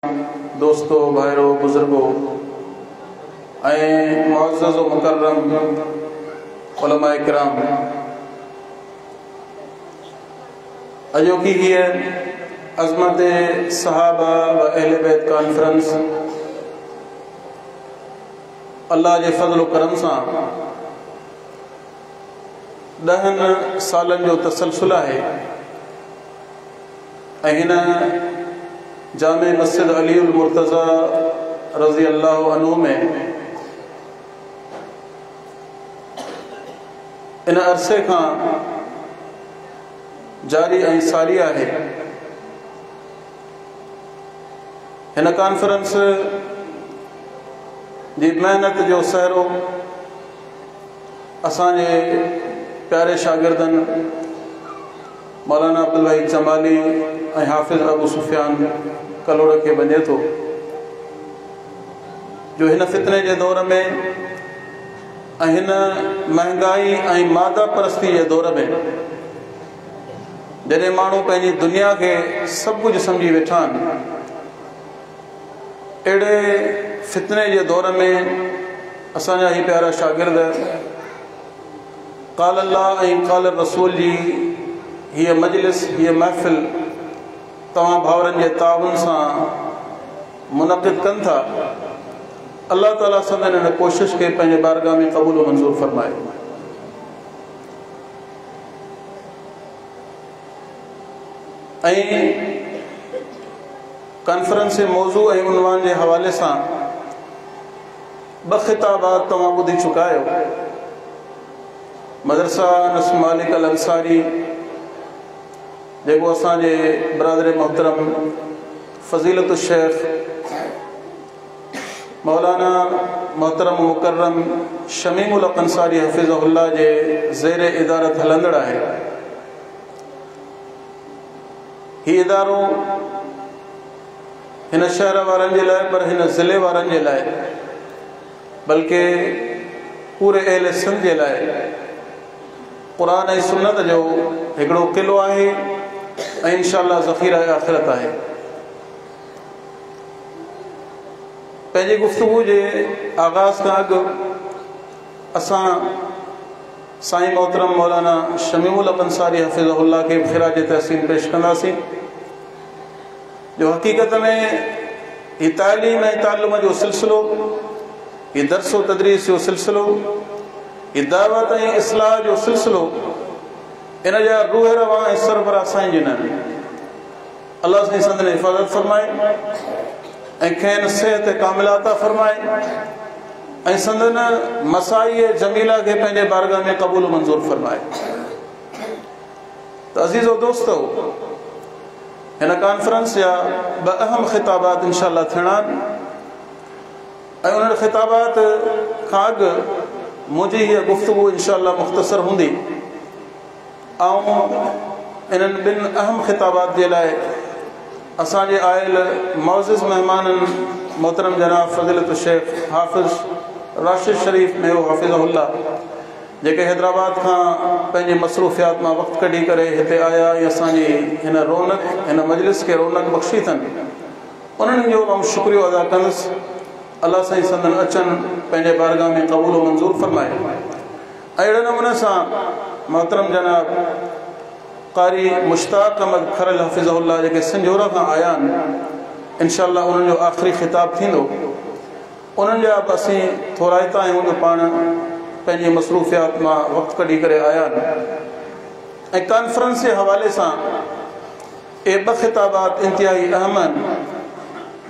دوستو، ڀائرو، بزرگو ۽ معزز و مڪرم علماء ڪرام، اڄوڪي هيء عظمت صحابه و اهل بيت ڪانفرنس الله جي فضل و ڪرم سان 10 سالن جو تسلسل آهي ۽ هن جامع مسجد علي المرتضيٰ رضي الله عنه ۾ ان عرصي کان جاري ۽ ساري آهي. هن ڪانفرنس جي محنت جو سهرو اسان جي پياري شاگردن مولانا عبدالوحيد جمالي ۽ حافظ ابو سفيان ڪلوڙ کي وڃي ٿو، جو هن فتني جي دور ۾ ۽ هن مهنگائي ۽ ماده پرستي جي دور ۾ جڏهن ماڻهو پنهنجي دنيا کي سڀ ڪجهه سمجهي ويٺا آهن، اهڙي فتني جي دور ۾ اسان جا هي پيارا شاگرد قال الله ۽ قال الرسول جي هيء مجلس، هيء محفل توهان ڀائرن جي تعاون سان منعقد ڪن ٿا. الله تعاليٰ سندن هن ڪوشش کي پنهنجي بارگاهه ۾ قبول و منظور فرمائي. ۽ ڪانفرنس جي موضوع ۽ عنوان جي حوالي سان ٻه خطابات توهان ٻڌي چڪا آهيو. مدرسه انس مالڪ الانصاري جيڪو اسان جي برادر محترم فضيلت الشيخ مولانا محترم مڪرم شميم الحق انصاري حفظه الله جي زير ادارت هلندڙ آهي. هي ادارو هن شهر وارن جي لاء پر هن ضلعي وارن جي لاء بلڪه پوري اهل سنڌ جي لاء قرآن ۽ سنت جو هڪڙو قلعو آهي ۽ انشاء الله ذخيره آخرت آهي. پنهنجي گفتگو جي آغاز کان اڳ اسان سائين محترم مولانا شميم الحق انصاري حفظه الله کي خراج تحسين پيش ڪنداسين، جو حقيقت ۾ هي تعليم ۽ تعلم جو سلسلو، هي درس و تدريس جو سلسلو، هي دعوت ۽ اصلاح جو سلسلو، ان جا روح روان ۽ سربراهه سائين جن آهن. الله سائين سندن حفاظت فرمائي ۽ کين صحت ڪامله عطا فرمائي ۽ سندن مساعي جميله کي پنهنجي بارگاهه ۾ قبول و منظور فرمائي. ته عزيزو دوستو، هن ڪانفرنس جا ٻه اهم خطابات انشاء الله ٿيڻا آهن ۽ انهن خطابات کان اڳ منهنجي هيء گفتگو انشاء الله مختصر هوندي. آئون انهن ٻن اهم خطابات جي لاء اسان جي آيل معزز مهمانن محترم جناب فضيلت الشيخ حافظ راشد شريف ميو حفظه الله، جيڪي حيدرآباد کان پنهنجي مصروفيات مان وقت ڪڍي ڪري هتي آيا ۽ اسان جي هن رونق، هن مجلس کي رونق بخشي اٿن، انهن جو آئون شڪريو ادا ڪندس. الله سائين سندن اچڻ پنهنجي بارگاهه ۾ قبول و منظور فرمائي. اهڙي نموني سان محترم جناب قاري مشتاق احمد کرل حفظه الله جيڪي سنجهورا کان آيا آهن، انشاء الله انهن جو آخري خطاب ٿيندو. انهن جا به اسين ٿورائتا آهيون جو پاڻ پنهنجي مصروفيات مان وقت ڪڍي ڪري آيا آهن. ۽ ڪانفرنس جي حوالي سان اهي ٻه خطابات انتهائي اهم آهن.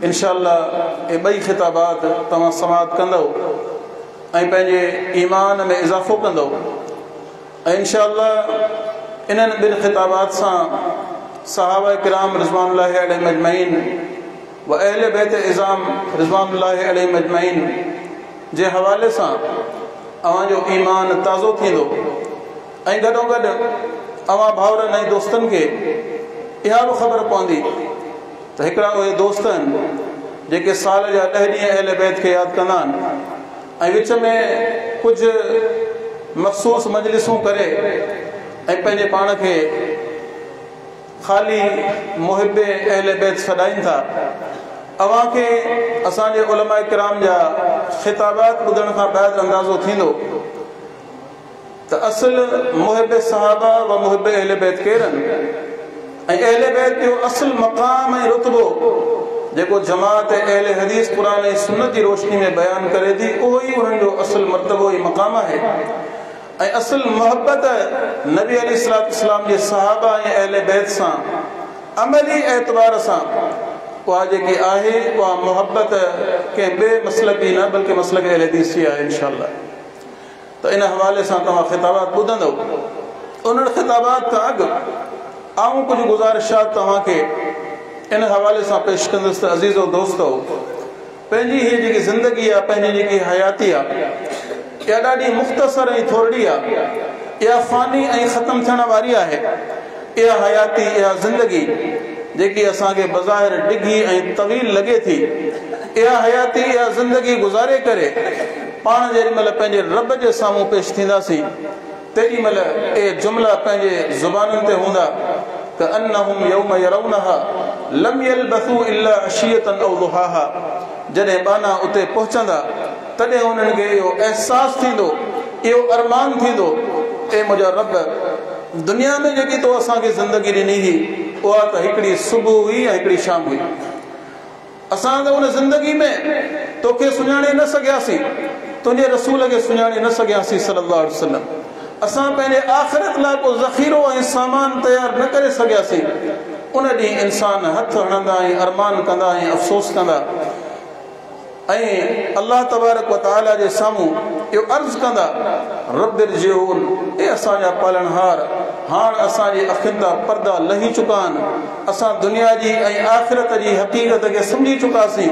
انشاء الله اهي ٻئي خطابات توهان سماعت ڪندؤ ۽ پنهنجي ايمان ۾ اضافو ڪندؤ ۽ انشاء الله انهن ٻن خطابات سان صحابه ڪرام رضوان الله عليهم اجمعين و اهل بيت عظام رضوان الله عليهم اجمعين جي حوالي سان اوهان جو ايمان تازو ٿيندو ۽ گڏوگڏ اوهان ڀائرن ۽ دوستن کي اها به خبر پوندي ته هڪڙا اهي دوست آهن جيڪي سال جا 10 ڏينهن اهل بيت کي ياد ڪندا آهن ۽ وچ ۾ ڪجهه مخصوص مجلسون ڪري ۽ پنهنجي پاڻ کي خالي محب اهل بيت سڏائين ٿا. अव्हांखे असांजे उलमा किराम जा ख़िताबात ॿुधण खां बाद अंदाज़ो थींदो त असल मुहिब सहाबा व मुहिब अहले बैत केरु आहिनि ऐं अहले बैत जो असल मक़ाम ऐं रुतबो जेको जमात अहले हदीस क़ुरान ऐं सुन्नत जी रोशनी में बयानु करे थी, उहो ई उन्हनि जो असल मर्तबो ऐं मक़ाम आहे। ऐं असल मोहबत नबी अलैहिस्सलाम जे सहाबा ऐं अहले बैत सां अमली एतबार सां उहा जेकी आहे उहा मोहबत कंहिं ॿिए मसलक जी न बल्कि मसलक अहले हदीस जी आहे इंशाअल्लाह। त इन हवाले सां तव्हां ख़िताबात ॿुधंदव। उन्हनि ख़िताबात खां अॻु आउं कुझु गुज़ारिशात तव्हांखे इन हवाले सां पेश कंदुसि त अज़ीज़ो दोस्तो, पंहिंजी हीअ जेकी ज़िंदगी आहे, पंहिंजी जेकी हयाती आहे, इहा ॾाढी मुख़्तसर ऐं थोरी आहे, इहा फ़ानी ऐं ख़त्म थियण वारी आहे। इहा हयाती, इहा ज़िंदगी जेकी असांखे बज़ाहिर डिघी ऐं तवील लॻे थी, इहा हयाती, इहा ज़िंदगी गुज़ारे करे पाण जेॾी महिल पंहिंजे रब जे साम्हूं पेश थींदासीं, तेॾी महिल इहे जुमिला पंहिंजे ज़ुबानुनि ते हूंदा त अन्नहुम यौम यरौनहा लम यलबथू इल्ला अशियतन औ दुहाहा। जॾहिं ॿाना उते पहुचंदा तॾहिं उन्हनि खे इहो अहसासु थींदो, इहो अरमान थींदो, ए मुंहिंजा रब, दुनिया में जेकी तो असांखे ज़िंदगी ॾिनी हुई उहा त हिकिड़ी सुबुह हुई ऐं हिकिड़ी शाम हुई। असां त उन ज़िंदगी में तोखे सुञाणे न सघियासीं, तुंहिंजे रसूल खे सुञाणे न सघियासीं सल्लल्लाहु अलैहि वसल्लम। असां पंहिंजे आख़िरत लाइ को ज़ख़ीरो ऐं सामान तयारु न करे सघियासीं। उन ॾींहुं इंसान हथु हणंदा ऐं अरमान कंदा ऐं अफ़सोस कंदा ऐं अल्लाह तबारक व तआला जे साम्हूं इहो अर्ज़ु कंदा, रब इरजिऊन, ए असांजा पालणहार, हाणे असांजी अखियुनि तां पर्दा लही चुका आहिनि, असां दुनिया जी ऐं आख़िरत जी हक़ीक़त खे सम्झी चुकासीं,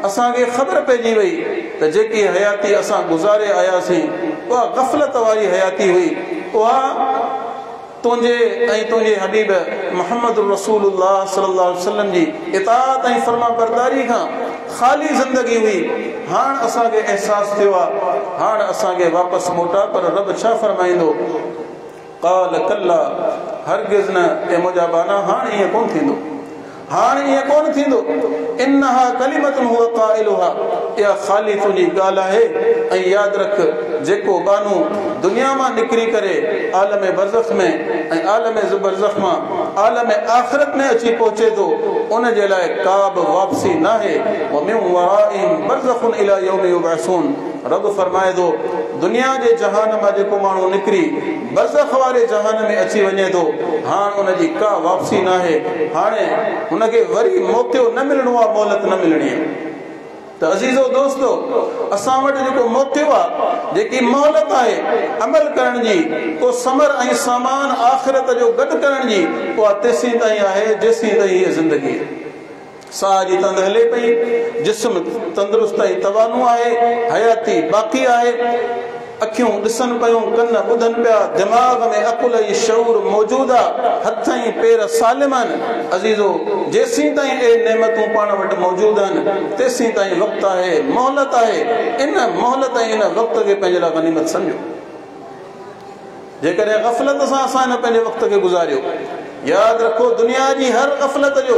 असांखे ख़बर पइजी वई त जेकी हयाती असां गुज़ारे आयासीं उहा ग़फ़लत वारी हयाती हुई, उहा तुंहिंजे ऐं तुंहिंजे हबीब मोहम्मद रसूलुल्लाह सल्लल्लाहु अलैहि वसल्लम जी इताअत ऐं फर्मा बरदारी खां ख़ाली ज़िंदगी हुई। हाणे असांखे अहसासु थियो आहे, हाणे असांखे वापसि मोटा। पर रब छा फरमाईंदो? क़ाल कल्ला, हरगिज़ न, ए मुंहिंजा बाना, हाणे ईअं कोन थींदो, हाणे ईअं कोन थींदो। इन्नहा कलिमतुन हुवा क़ाइलुहा, इहा ख़ाली तुंहिंजी ॻाल्हि आहे। ऐं यादि रख, जेको बानू दुनिया मां निकिरी करे आलम बरज़ख में ऐं आलम बरज़ख मां आलम आख़िरत में अची पहुचे थो, उन जे लाइ का बि वापसी न आहे। व मिन वराइहिम बरज़खुन इला यौम युबअसून। रब फरमाए थो, दुनिया जे जहान मां जेको माण्हू निकिरी बरज़ख वारे जहान में अची वञे थो, हाणे उनजी का वापसी न आहे, हाणे हुनखे वरी मौक़ो न मिलणो आहे, मोहलत न मिलणी आहे। त अज़ीज़ो दोस्तो, असां वटि जेको मौक़ो आहे, जेकी मोहलत आहे अमल करण जी, को समर ऐं सामान आख़िरत जो गॾु करण जी, उहा तेसीं ताईं आहे जेसीं ताईं हीअ ज़िंदगी आहे। साह जी तंद हले पई, जिस्म तंदुरुस्त ऐं तवानो आहे, हयाती बाक़ी आहे, अखियूं ॾिसनि पियूं, कन ॿुधनि पिया, दिमाग़ में अकुल ऐं शऊर मौजूदु आहे, हथ ऐं पेर सालिम आहिनि। अज़ीज़ो, जेसीं ताईं इहे नेमतूं पाण वटि मौजूदु आहिनि, तेसीं ताईं वक़्तु आहे, मोहलत आहे। इन मोहलत ऐं इन वक़्त खे पंहिंजे लाइ गनीमत सम्झो। जेकॾहिं ग़फ़लत सां असां हिन पंहिंजे वक़्त खे गुज़ारियो, यादि रखो दुनिया जी हर ग़फ़लत जो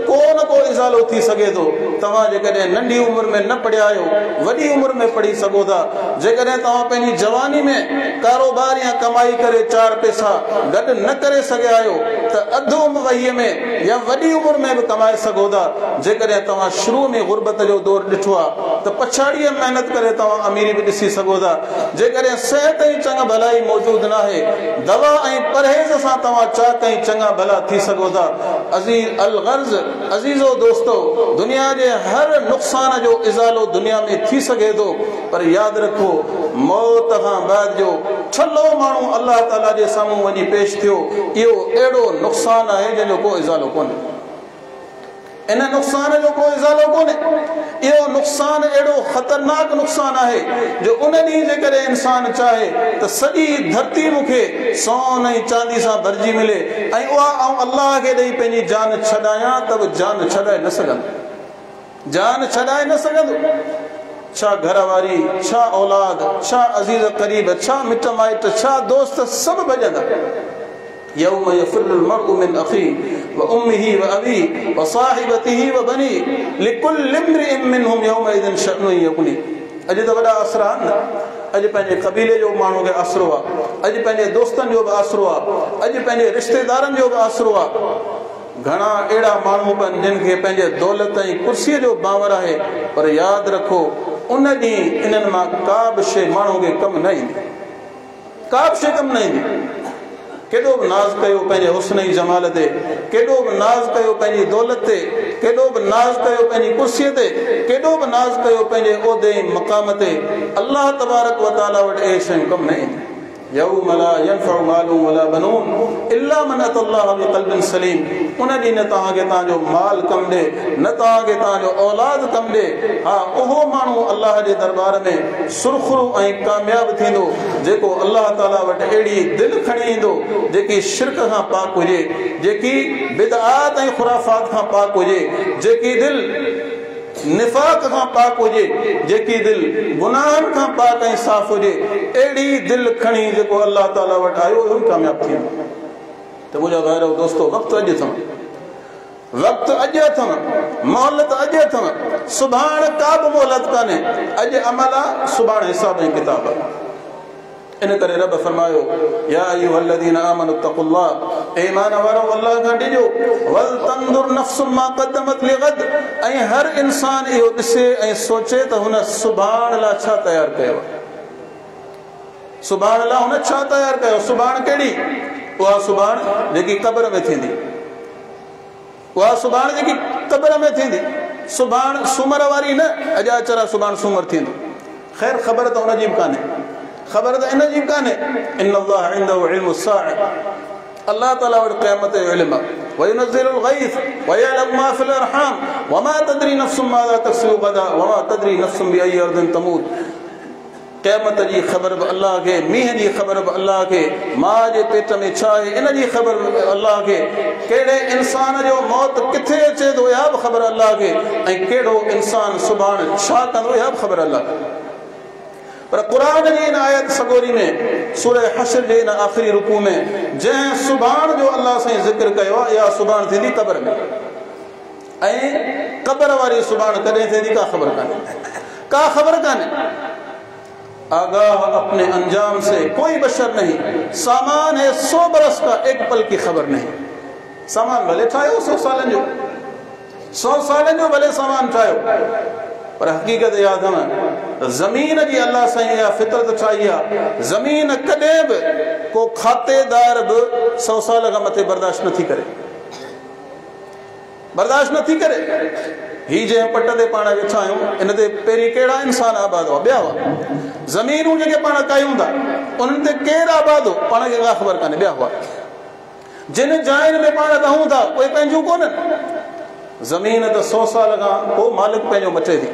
को न को इज़ालो थी सघे थो। तव्हां जेकॾहिं नंढी उमिरि में न पढ़िया आहियो, वॾी उमिरि में पढ़ी सघो था। जेकॾहिं तव्हां पंहिंजी जवानी में कारोबार या कमाई करे चार पैसा गॾु न करे सघिया आहियो, त अधु उमिरि वहीअ में या वॾी उमिरि में बि कमाए सघो था। जेकॾहिं तव्हां शुरू में ग़ुरबत जो दौर ॾिठो आहे, त पछाड़ीअ महिनत करे तव्हां अमीरी बि ॾिसी सघो था। जेकॾहिं सिहत ऐं चङा भलाई मौजूदु न आहे, दवा ऐं परहेज़ सां तव्हां चाक ऐं चङा भला थी सघो था। अज़ीज़ अलगर्ज़, अज़ीज़ो दोस्तो, दुनिया जे हर नुक़सान जो इज़ालो दुनिया में थी सघे थो, पर यादि रखो मौत खां बाद जो छलो माण्हू अल्लाह ताला जे साम्हूं वञी पेश थियो, इहो अहिड़ो नुक़सान आहे जंहिंजो को इज़ालो कोन्हे। इन नुक़सान जो को इज़ालो कोन्हे। इहो नुक़सान अहिड़ो ख़तरनाक नुक़सान आहे जो उन ॾींहुं जेकॾहिं इंसान चाहे त सॼी धरती मूंखे सोन ऐं चांदी सां भरिजी मिले ऐं उहा आउं अल्लाह खे ॾेई पंहिंजी जान छॾायां, त बि जान छॾाए न सघंदो, जान छॾाए न सघंदो। छा घर वारी, छा औलाद, छा अज़ीज़ क़रीब, छा मिट माइट, छा दोस्त, सभु भॼंदा। यौम यफिर्रुल मर्उ मिन अखी وامه وابيه وصاحبته وبنيه لڪل امرئ منهم يومئذ شأن يغنيه. اڄ ته وڏا آسرا آهن نه، اڄ پنهنجي قبيلي جو ماڻهو کي آسرو آهي، اڄ پنهنجي دوستن جو به آسرو آهي، اڄ پنهنجي رشتيدارن جو به آسرو آهي. گهڻا اهڙا ماڻهو به آهن جن کي پنهنجي دولت ۽ ڪرسيء جو باور آهي، پر ياد رکو ان ڏينهن انهن مان ڪا به شيء ماڻهو کي ڪم نه ايندي، ڪا به شيء ڪم نه ايندي. ڪيڏو به ناز ڪيو پنهنجي حسن ۽ جمال تي، ڪيڏو به ناز ڪيو پنهنجي دولت تي، ڪيڏو به ناز ڪيو پنهنجي ڪرسيء تي، ڪيڏو به ناز ڪيو پنهنجي عهدي ۽ مقام تي، الله تبارڪ و تعاليٰ وٽ اهي شيون ڪم نه اينديون. يوم لا ينفع مال ولا بنون الا من اتي الله بقلب سليم. ان ڏينهن نه توهان کي توهان جو مال ڪم ڏي، نه توهان کي توهان جو اولاد ڪم ڏي. ها، اهو ماڻهو الله جي درٻار ۾ سرخرو ۽ ڪامياب ٿيندو، جيڪو الله تعاليٰ وٽ اهڙي دل کڻي ايندو، جيڪي شرڪ کان پاڪ هجي، جيڪي بدعات ۽ خرافات کان پاڪ هجي، جيڪي دل نفاق کان پاڪ هجي، جيڪي دل گناهن کان پاڪ ۽ صاف هجي، اهڙي دل کڻي جيڪو الله تعاليٰ وٽ آيو، اهو ئي ڪامياب ٿيندو. ته منهنجا ڀائرو دوستو، وقت اڄ اٿم، وقت اڄ اٿم، مهلت اڄ اٿم، سڀاڻ ڪا به مهلت ڪانهي، اڄ عمل آ، سڀاڻ حساب ۽ ڪتاب آ. ان ڪري رب فرمايو، يا ايها الذين آمنوا اتقوا الله، اي ايمان وارؤ الله کان ڊڄو، ولتنظر نفس ما قدمت لغد، ۽ هر انسان اهو ڏسي ۽ سوچي ته هن سڀاڻ لا ڇا تيار ڪيو آهي، سڀاڻ لا هن ڇا تيار ڪيو، سڀاڻ ڪهڙي؟ اها سڀاڻ جيڪي قبر ۾ ٿيندي، اها سڀاڻ جيڪي قبر ۾ ٿيندي، سڀاڻ سومر واري نه، اڄ آچر آ سڀاڻ سومر ٿيندو. خير خبر ته ان جي به ڪانهي، خبر ته ان جي به ڪانهي. ان الله عنده علم الساعه، الله تعالي وٽ قيامت جو علم آ. وينزل الغيث ويعلم ما في الارحام وما تدري نفس ماذا تكسب غدا وما تدري نفس باي ارض تموت. قيامت جي خبر به الله کي، مينهن جي خبر به الله کي، ماء جي پيٽ ۾ ڇا آهي ان جي خبر به الله کي، ڪهڙي انسان جو موت ڪٿي اچي ٿو اها به خبر الله کي، ۽ ڪهڙو انسان سڀاڻ ڇا ڪندو اها به خبر الله کي. پر قرآن جي ان آيت سڳوري ۾ سوره حشر جي ان آخري رڪوع ۾ جنهن سڀاڻ جو الله سائين ذڪر ڪيو آهي اها سڀاڻ ٿيندي قبر ۾، ۽ قبر واري سڀاڻ ڪڏهن ٿيندي ڪا خبر ڪانهي، ڪا خبر ڪانهي. آگاह اپني انجام سي ڪوئي بشر نهين، سامان هي سو برس ڪا ايڪ پل ڪي خبر نهين. سامان ڀلي ٺاهيو سو سالن جو، سو سالن جو ڀلي سامان ٺاهيو، پر حقيقت اها اٿم ته زمين جي الله سائين اها فطرت ٺاهي آهي، زمين ڪڏهن به ڪو کاتيدار به سو سال کان مٿي برداشت نٿي ڪري، برداشت نٿي ڪري. هي جنهن پٽ تي پاڻ ويٺا آهيون ان تي پهرين ڪهڙا انسان آباد هئا؟ ٻيا هئا. زمينون جيڪي پاڻ ڪاهيون ٿا انهن تي ڪير آباد هو پاڻ کي ڪا خبر ڪانهي، ٻيا هئا. جن جاين ۾ پاڻ رهون ٿا اهي پنهنجون ڪونهن. زمين ته سو سال کان پوء مالڪ پنهنجو مٽي ٿي،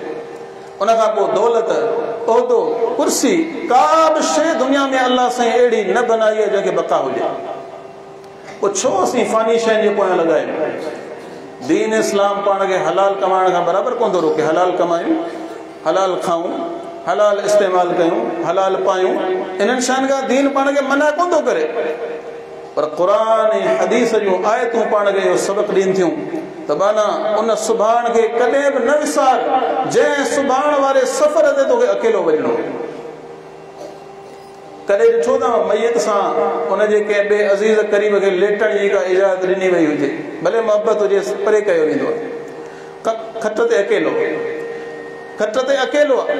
ان کان پوء دولت، عهدو، ڪرسي، ڪا به شيء دنيا ۾ الله سائين اهڙي نه بنائي آهي جنهن کي بقا هجي. پوء ڇو اسين فاني شين جي پويان لڳا آهيون؟ دين اسلام پاڻ کي حلال ڪمائڻ کان برابر ڪونه ٿو روڪي. حلال ڪمايون، حلال کائون، حلال استعمال ڪيون، حلال پايون، انهن شين کان دين پاڻ کي منع ڪونه ٿو ڪري. پر قرآن ۽ حديث جون آيتون پاڻ کي اهو سبق ڏين ٿيون ته ٻانها ان سڀاڻ کي ڪڏهن به نه وسار جنهن سڀاڻ واري سفر تي توکي اڪيلو وڃڻو. ڪڏهن ڏٺو اٿو ميت سان ان جي ڪنهن ٻئي عزيز قريب کي ليٽڻ جي ڪا اجازت ڏني وئي هجي؟ ڀلي محبت هجي، پري ڪيو ويندو آهي. کٽ تي اڪيلو، کٽ تي اڪيلو آهي.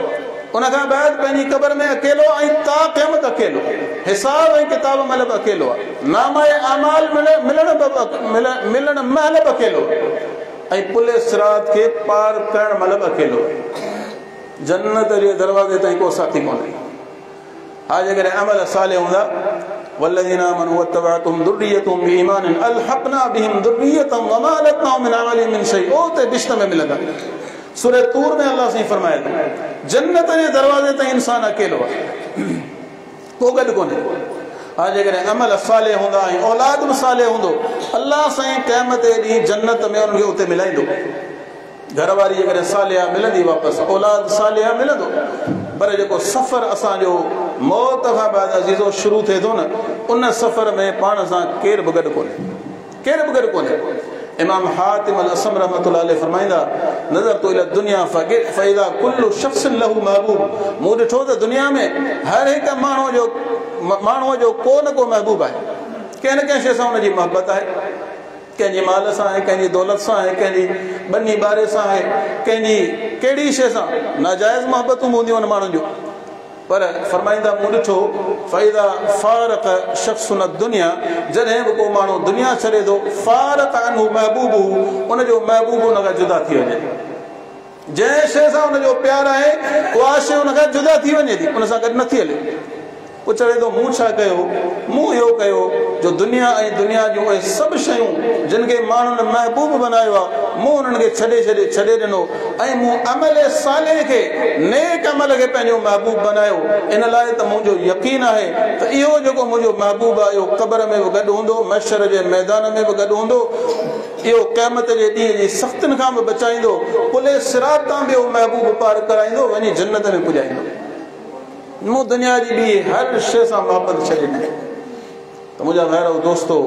ان کان بعد پنهنجي قبر ۾ اڪيلو ۽ تا قيامت اڪيلو. حساب ۽ ڪتاب مهل به اڪيلو آهي. نامه اعمال ملڻ مهل به اڪيلو ۽ پل صراط کي پار ڪرڻ مهل به اڪيلو. جنت جي دروازي تائين ڪو ساٿي ڪونهي. ها جيڪڏهن عمل صالح هوندا، والذين آمنوا واتبعتهم ذريتهم بإيمان الحقنا بهم ذريتهم وما ألتناهم من عملهم من شيء، او ته بهشت ۾ ملندا. سوره طور ۾ الله سائين فرمائي ٿو جنت جي دروازي تائين انسان اڪيلو آهي، ڪو گڏ ڪونهي. ها جيڪڏهن عمل صالح هوندا ۽ اولاد به صالح هوندو، الله سائين قيامت جي ڏينهن جنت ۾ انهن کي اتي ملائيندو. گهر واري جيڪڏهن صالحه ملندي واپس، اولاد صالحه ملندو، پر جيڪو سفر اسان جو موت کان بعد عزيزو شروع ٿئي ٿو نه، ان سفر ۾ پاڻ سان ڪير به گڏ ڪونهي، ڪير به گڏ ڪونهي. امام حاتم الاصم رحمة الله عليه فرمائيندا، نظرت الي الدنيا فاذا ڪل شخص له محبوب، مون ڏٺو ته دنيا ۾ هر هڪ ماڻهوء جو ماڻهوء جو ڪو نه ڪو محبوب آهي، ڪنهن نه ڪنهن شيء سان ان جي محبت آهي، ڪنهن جي مال سان آهي، ڪنهن جي دولت سان آهي، ڪنهن جي ٻني ٻاري سان آهي، ڪنهن جي ڪهڙي شيء سان، ناجائز محبتون به هونديون آهن ماڻهن جون. پر فرمائيندا مون ڏٺو، فاذا فارق شخص الدنيا جڏهن به ڪو ماڻهو دنيا ڇڏي ٿو، فارق عنه محبوبه ان جو محبوب ان کان جدا ٿي وڃي ٿو، جنهن شيء سان ان جو پيار آهي اها شيء ان کان جدا ٿي وڃي ٿي، ان سان گڏ نٿي هلي. پوء چوي ٿو مون ڇا ڪيو؟ مون اهو ڪيو جو دنيا ۽ دنيا جون اهي سڀ شيون جن کي ماڻهن محبوب بنايو آهي، مون انهن کي ڇڏي ڇڏي ڇڏي ڏنو ۽ مون عمل صالح کي، نيڪ عمل کي پنهنجو محبوب بنايو، ان لاء ته منهنجو يقين آهي ته اهو جيڪو منهنجو محبوب آهي اهو قبر ۾ به گڏ هوندو، محشر جي ميدان ۾ به گڏ هوندو، اهو قيامت جي ڏينهن جي سختين کان به بچائيندو، پل صراط تان به اهو محبوب پار ڪرائيندو، وڃي جنت ۾ پڄائيندو. مون دنيا جي ٻي هر شيء سان محبت ڇڏي ڏني. ته منهنجا ڀائرؤ دوستو!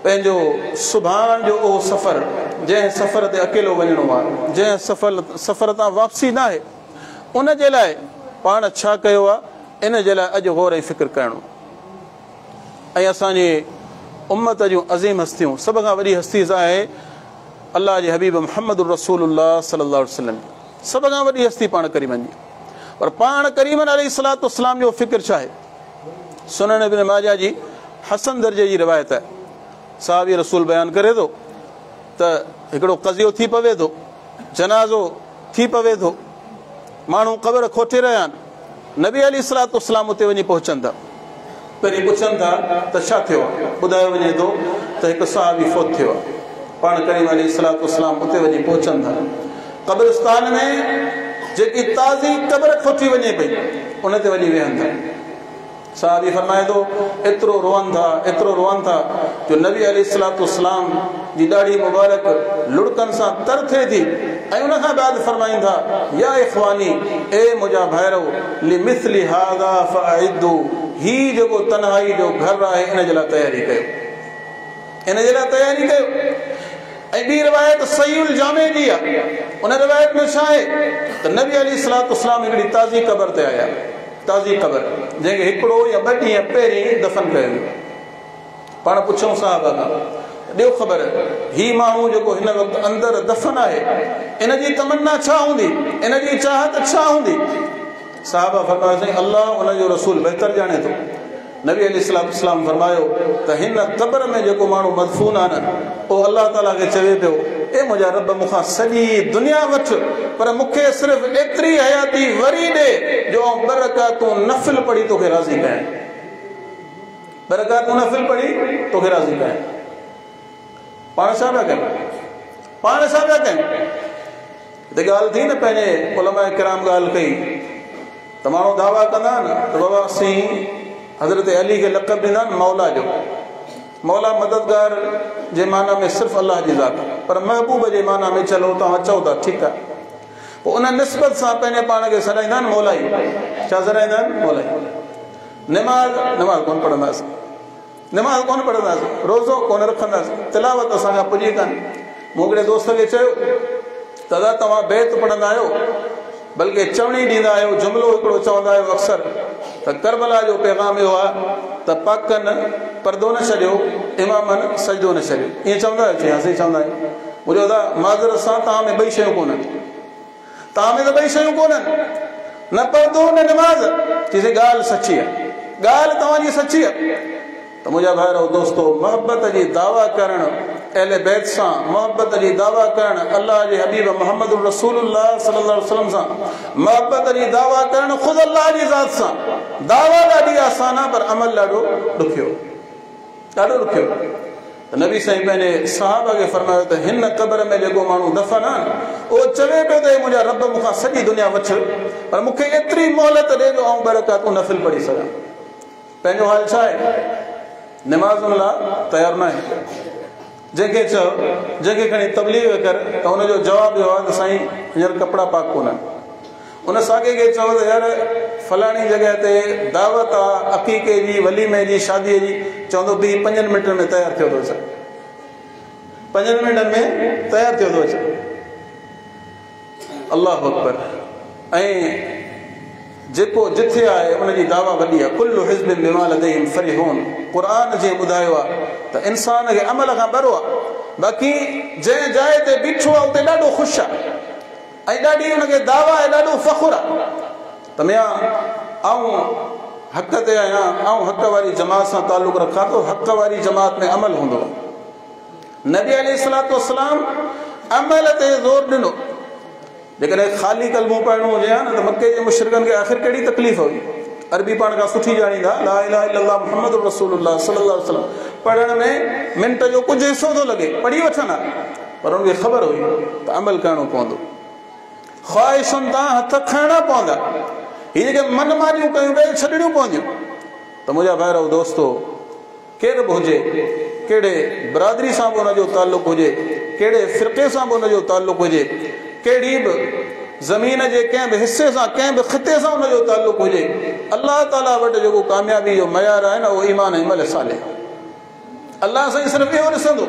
پنهنجو سڀاڻ جو اهو سفر جنهن سفر تي اڪيلو وڃڻو آهي، جنهن سفر تان واپسي ناهي، ان جي لاء پاڻ ڇا ڪيو آهي، ان جي لاء اڄ غور ۽ فڪر ڪرڻو ۽ اسان جي امت جون عظيم هستيون، سڀ کان وڏي هستي آهي الله جي حبيب محمد رسول الله صلي الله عليه وسلم جي. سڀ کان وڏي هستي پاڻ ڪريمن جي، پر پاڻ ڪريمن عليه الصلوة والسلام جو فڪر ڇا آهي؟ سنن ابن ماجه جي حسن درجي جي روايت آهي، صحابي رسول بيان ڪري ٿو ته هڪڙو قضيو ٿي پوي ٿو، جنازو ٿي پوي ٿو، ماڻهو قبر کوٽي رهيا آهن، نبي عليه الصلوة والسلام اتي وڃي پهچن ٿا. پهرين پڇن ٿا ته ڇا ٿيو آهي؟ ٻڌايو وڃي ٿو ته هڪ صحابي فوت ٿيو آهي. پاڻ ڪريم عليه الصلوة والسلام اتي وڃي پهچن ٿا. قبرستان ۾ جيڪي تازي قبر کوٽي وڃي پئي، ان تي وڃي ويهن ٿا. صحابي فرمائي ٿو، ايترو روئن ٿا، ايترو روئن ٿا جو نبي عليه الصلوة والسلام جي ڏاڙهي مبارڪ لڙڪن سان تر ٿئي ٿي ۽ ان کان بعد فرمائين ٿا، يا اخواني، اي منهنجا ڀائرؤ، لمثل هذا فاعدوا، هي جيڪو تنهائي جو گهر آهي ان جي لاء تياري ڪيو، ان جي لاء تياري ڪيو. ۽ ٻي روايت صحيح الجامع جي آهي، ان روايت ۾ ڇا آهي ته نبي عليه الصلوة والسلام هڪڙي تازي قبر تي آيا، تازي قبر جنهن کي هڪڙو يا ٻه ڏينهن پهرين دفن ڪيو ويو. پاڻ پڇيائون صحابه کان، ڏيو خبر هي ماڻهو جيڪو هن وقت اندر دفن آهي، ان جي تمنا ڇا هوندي، ان جي چاهت ڇا هوندي؟ صحابه فرمايو سائين الله ان جو رسول بهتر ڄاڻي ٿو. نبي عليه الصلوة والسلام فرمايو ته هن قبر ۾ جيڪو ماڻهو مدفون آهي نه اهو الله تعالي کي چوي پيو اي منهنجا رب مون کان سڄي دنيا وٺ پر مون کي صرف ايتري حياتي وري ڏي جو آئون ٻه رڪعتون نفل پڙهي توکي راضي ڪيان. ٻه رڪعتون نفل پڙهي توکي راضي ڪيان. پاڻ ڇا پيا ڪيون؟ پاڻ ڇا پيا ڪيون؟ هتي ڳالهه ٿي نه پنهنجي علماء ڪرام ڳالهه ڪئي ته ماڻهو دعويٰ ڪندا آهن ته بابا اسين حضرت علي کي لقب ڏيندا آهن مولا جو. مولا مددگار جي معنيٰ ۾ صرف الله جي ذات پر محبوب جي معنيٰ ۾ چلو توهان چئو ٿا ٺيڪ آهي. پوء ان نسبت سان پنهنجي پاڻ کي سڏائيندا آهن مولائي. ڇا سڏائيندا آهن؟ مولائي. نماز نماز ڪونه پڙهنداسين. نماز ڪونه پڙهنداسين، روزو ڪونه رکنداسين، تلاوت اسان کان پڄي ڪانه. مون هڪڙي دوست کي چيو ته ادا توهان بيت پڙهندا آهيو، بلڪه چوڻي ڏيندا آهيو، جملو هڪڙو چوندا آهيو اڪثر ته ڪربلا جو پيغام اهو آهي ته پاڪن پردو نه ڇڏيو، امامن سجدو نه ڇڏيو. ائين چوندا آهيو؟ چيائين ها سائين چوندا آهيون. مون چيو ادا معذرت سان توهان ۾ ٻئي شيون ڪونهن. توهان ۾ ته ٻئي شيون ڪونهن، نه پردو نه نماز. چيسين ڳالهه سچي آهي، ڳالهه توهان جي سچي آهي. ته منهنجا ڀائرؤ دوستو، محبت جي دعويٰ ڪرڻ اهل بيت سان، محبت جي دعويٰ ڪرڻ الله جي حبيب محمد رسول الله صلي الله عليه وسلم سان، محبت جي دعويٰ ڪرڻ خود الله جي ذات سان، دعويٰ ڏاڍي آسان آهي پر عمل ڏاڍو ڏکيو. ڏاڍو ڏکيو ته نبي سائين پنهنجي صحابه کي فرمايو ته هن قبر ۾ جيڪو ماڻهو دفن آهي اهو چوي پيو ته اي منهنجا رب مون کان سڄي دنيا وٺ پر مون کي ايتري مهلت ڏي جو آئون ٻه رڪعتون نفل پڙهي سگهان. پنهنجو حال ڇا آهي؟ نمازن لاء تيار ناهي. جنهن کي چئو، جنهن کي کڻي تبليغ ڪر ته ان جو جواب اهو آهي ته سائين هينئر ڪپڙا پاڪ ڪونهن. ان ساڳئي کي چئو ته يار فلاڻي جڳهه تي دعوت آ عقيقي جي، وليمي جي، شاديء جي، چوندو بيهه پنجن منٽن ۾ تيار ٿيو ٿو اچان. پنجن منٽن ۾ تيار ٿيو ٿو اچان. الله اڪبر ۽ جيڪو جٿي آهي ان جي دعويٰ وڏي آهي ڪل حزب بما لديهم فرحون قرآن جيئن ٻڌايو آهي ته انسان کي عمل کان ٻرو آهي باقي جنهن جاء تي بيٺو آهي اتي ڏاڍو خوش آهي ۽ ڏاڍي ان کي دعويٰ آهي ڏاڍو فخر آهي ته ميان آئون حق تي آهيان آئون حق واري جماعت سان تعلق رکان ٿو حق واري جماعت ۾ عمل هوندو آهي. نبي عليه الصلوة والسلام عمل تي زور ڏنو. جيڪڏهن خالي ڪلمو پڙهڻو هجي ها نه ته مڪي جي مشرڪن کي آخر ڪهڙي تڪليف هئي؟ عربي پاڻ ڪا سٺي ڄاڻيندا لا اله الا الله محمد رسول الله صلي الله عليه وسلم پڙهڻ ۾ منٽ جو ڪجهه حصو ٿو لڳي پڙهي وٺن ها پر انهن کي خبر هئي ته عمل ڪرڻو پوندو خواهشن تان هٿ کڻڻا پوندا هي جيڪي من مانيون ڪيون پئي ڇڏڻيون پونديون ته منهنجا ڀائرو دوستو ڪير به هجي، ڪهڙي برادري سان به ان جو تعلق هجي، ڪهڙي فرقي سان به ان جو تعلق هجي، ڪهڙي به زمين جي ڪنهن به حصي سان، ڪنهن به خطي سان ان جو تعلق هجي، الله تعاليٰ وٽ جيڪو ڪاميابي جو معيار آهي نه اهو ايمان ۽ عمل صالح آهي. الله سائين صرف اهو ڏسندو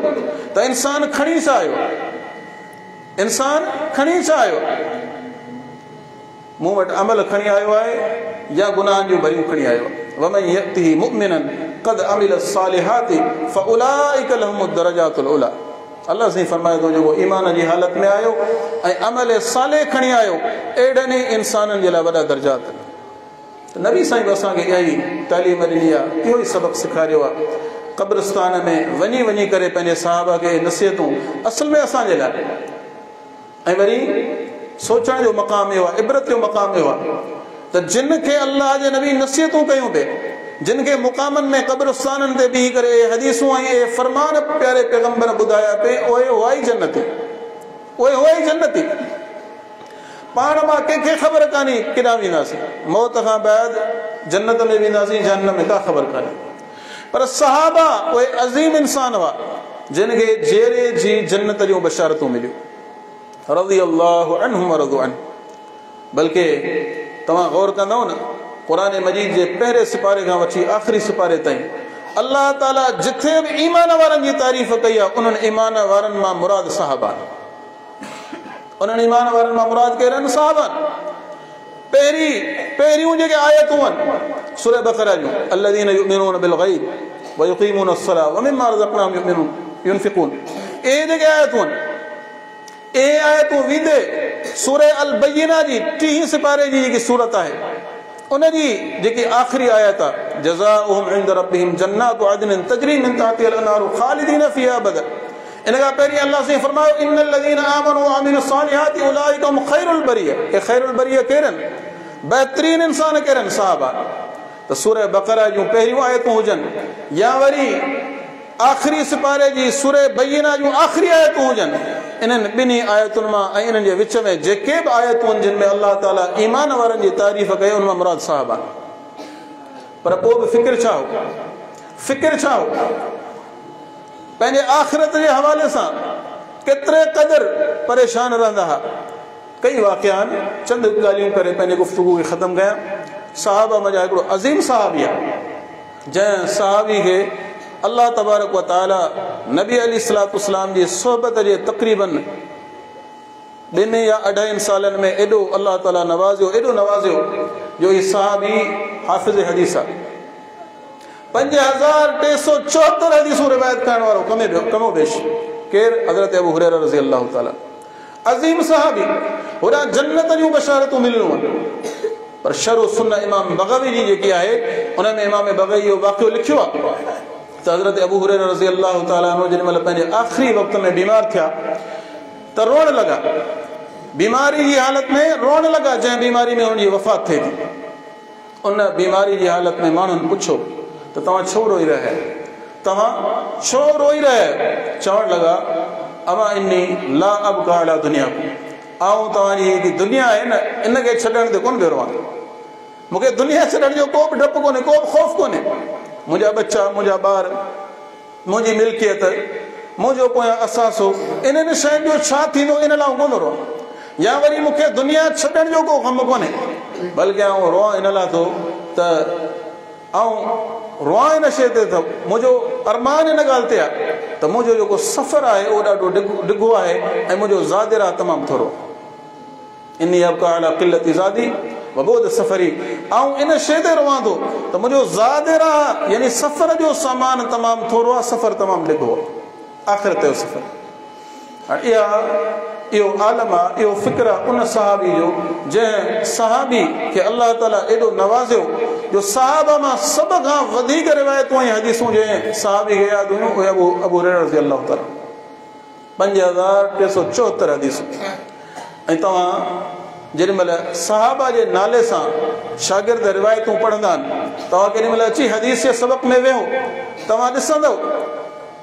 ته انسان کڻي ڇا آيو آهي؟ انسان کڻي ڇا آيو آهي؟ مون وٽ عمل کڻي آيو آهي يا گناهن جون ڀريون کڻي آيو آهي. ومن يأته مؤمنا قد عمل الصالحات فاولئک لهم الدرجات العليٰ الله سائين فرمائي ٿو جيڪو ايمان جي حالت ۾ آيو ۽ عمل صالح کڻي آيو اهڙن ئي انسانن جي لاء وڏا درجات آهن. ته نبي سائين به اسان کي اها ئي تعليم ڏني آهي اهو ئي سبق سيکاريو آهي قبرستان ۾ وڃي وڃي ڪري پنهنجي صحابه کي نصيحتون اصل ۾ اسان جي لاء ۽ وري سوچڻ جو مقام اهو آهي، عبرت جو مقام اهو آهي ته جن کي الله جي نبي نصيحتون ڪيون پئي، جن کي مقامن ۾ قبرستانن تي بيهي ڪري اهي حديثون ۽ اهي فرمان پياري پيغمبر ٻڌايا پئي، اهي هئا ئي جنتي، اهي هئا ئي جنتي. پاڻ مان ڪنهن کي خبر ڪانهي ڪيڏانهن وينداسين، موت کان بعد جنت ۾ وينداسين جهنم ۾ ڪا خبر ڪانهي. پر صحابه اهي عظيم انسان هئا جن کي جيئري جي جنت جون بشارتون مليون. رضي الله عنهم ورضوا عنه بلڪه توهان غور ڪندؤ نه قرآن مجيد جي پهرين سپاري کان وٺي آخري سپاري تائين الله تعالي جٿي به ايمان وارن جي تعريف ڪئي آهي انهن ايمان وارن مان مراد صحابه آهن. انهن ايمان وارن مان مراد ڪير آهن؟ صحابه آهن. پهرين پهريون جيڪي آيتون آهن سوره بقره جون الذين يؤمنون بالغيب ويقيمون الصلاه ومما رزقناهم يؤمنون ينفقون اهي جيڪي آيتون آهن اهي آيتون ويندي سوره البينه جي ٽيهين سپاري جي جيڪي سورت آهي ان جي جيڪي آخري آيت آهي جزاؤهم عند ربهم جنات عدن تجري من تحتها الانهار خالدين فيها ابدا ان کان پهرين الله سائين فرمايو ان الذين آمنوا وعملوا الصالحات اولئک هم خير البريه اي خير البريه ڪير آهن بهترين انسان ڪير آهن صحابه ته سوره بقره جون پهريون آيتون هجن يا وري آخري سپاري جي سوره بينه جون آخري آيتون هجن انهن ٻنهي آيتن مان ۽ انهن جي وچ ۾ جيڪي به آيتون جن ۾ الله تعالي ايمان وارن جي تعريف ڪئي ان مان مراد صحابه پر پوء به فڪر ڇا هو فڪر ڇا هو پنهنجي آخرت جي حوالي سان ڪيتري قدر پريشان رهندا ها. ڪئي واقعا آهن، چند ڳالهيون ڪري پنهنجي گفتگو کي ختم ڪيان. صحابه منجهان هڪڙو عظيم صحابي آهي، جنهن صحابي کي الله تبارڪ و تعالي نبي عليه الصلوة والسلام جي صحبت جي تقريباً ٻن يا اڍائين سالن ۾ ايڏو الله تعالي نوازيو، ايڏو نوازيو جو هي صحابي حافظ حديث آهي. 5374 حديثون روايت ڪرڻ وارو ڪم و بيش ڪير؟ حضرت ابو هريره رضي الله تعالٰي عظيم صحابي هوڏانهن جنت جون بشارتون مليون آهن پر شرح السنه امام بغوي جي جيڪي آهي ان ۾ امام بغوي اهو واقعو لکيو آهي ته حضرت ابو هريره رضي الله تعالٰي عنه جڏهن مهل پنهنجي آخري وقت ۾ بيمار ٿيا ته روئڻ لڳا بيماري جي حالت ۾ روئڻ لڳا جنهن بيماري ۾ هن جي وفات ٿئي ٿي ان بيماري جي حالت ۾ ماڻهن پڇيو ته توهان ڇو روئي رهيا آهيو؟ توهان ڇو روئي رهيا آهيو؟ چوڻ لڳا، اما اني لا ابڪي علي دنياڪم، آئون توهان جي جيڪي دنيا آهي نه ان کي ڇڏڻ تي ڪونه پيو روئان. مون کي دنيا ڇڏڻ جو ڪو به ڊپ ڪونهي، ڪو به خوف ڪونهي. منهنجا ٻچا، منهنجا ٻار، منهنجي ملڪيت، منهنجو پويان اثاثو، انهن شين جو ڇا ٿيندو ان لاء آئون ڪونه روئان. يا وري مون کي دنيا ڇڏڻ جو ڪو غم ڪونهي، بلڪه آئون روئان ان لاء ٿو ته آئون روئان ان شيء تي ته منهنجو ارمان ان ڳالهه تي آهي ته منهنجو جيڪو سفر آهي اهو ڏاڍو ڊگهو آهي ۽ منهنجو زاد راهه تمام ٿورو آهي. اني ابڪي علي قلة زادي وبعد سفري، آئون ان شيء تي روئان ٿو ته منهنجو زاد راهه يعني سفر جو سامان تمام ٿورو آهي، سفر تمام ڊگهو آهي، آخرت جو سفر. هاڻي اها اهو عالم آ، اهو فڪر آ ان صحابي جو، جنهن صحابي کي الله تعاليٰ ايڏو نوازيو جو صحابه مان سڀ کان وڌيڪ روايتون ۽ حديثون جنهن صحابي کي ياد هيون اهي ابو ابو هريره رضي الله تعاليٰ 5374 حديثون. ۽ توهان جيڏي مهل صحابه جي نالي سان شاگرد روايتون پڙهندا آهن، توهان ڪيڏي مهل اچي حديث جي سبق ۾ ويهو، توهان ڏسندؤ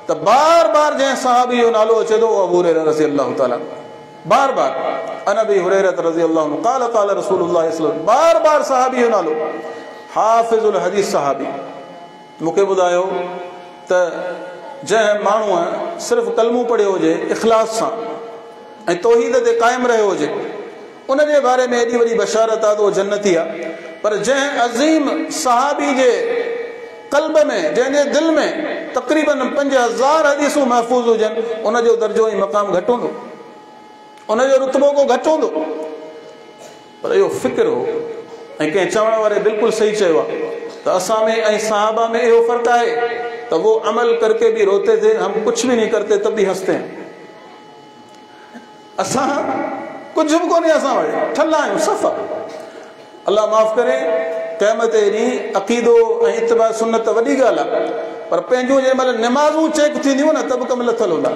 ته بار بار جنهن صحابي جو نالو اچي ٿو اهو ابو هريره رضي الله تعالٰي عنه، بار بار عن ابي هريره رضي الله عنه قال قال رسول الله صلي الله عليه وسلم، بار بار صحابي جو نالو، حافظ الحديث صحابي. مون کي ٻڌايو ته جنهن ماڻهوء صرف ڪلمو پڙهيو هجي اخلاص سان ۽ توحيد تي قائم رهيو هجي ان جي باري ۾ ايڏي وڏي بشارت آ ته اهو جنتي آ، پر جنهن عظيم صحابي جي قلب ۾ جنهن جي دل ۾ تقريباً 5000 حديثون محفوظ هجن ان جو درجو ۽ مقام گهٽ هوندو، ان جو رتبو ڪو گهٽ هوندو؟ پر اهو فڪر هو ۽ ڪنهن چوڻ واري بلڪل صحيح چيو آ ته اسان ۾ ۽ صحابه ۾ اهو فرق آهي ته وو عمل ڪرڪي به روتي ٿي هم ڪڇ به نهين ڪرتي تب به هنستي هين. اسان ڪجهه به ڪونهي، اسان وٽ ٺلها آهيون صفا. الله معاف ڪري، قيامت جي ڏينهن عقيدو ۽ اتباع سنت ته وڏي ڳالهه آهي، پر پنهنجون جنهن مهل نمازون چيڪ ٿينديون نه ته به ڪم لٿل هوندا،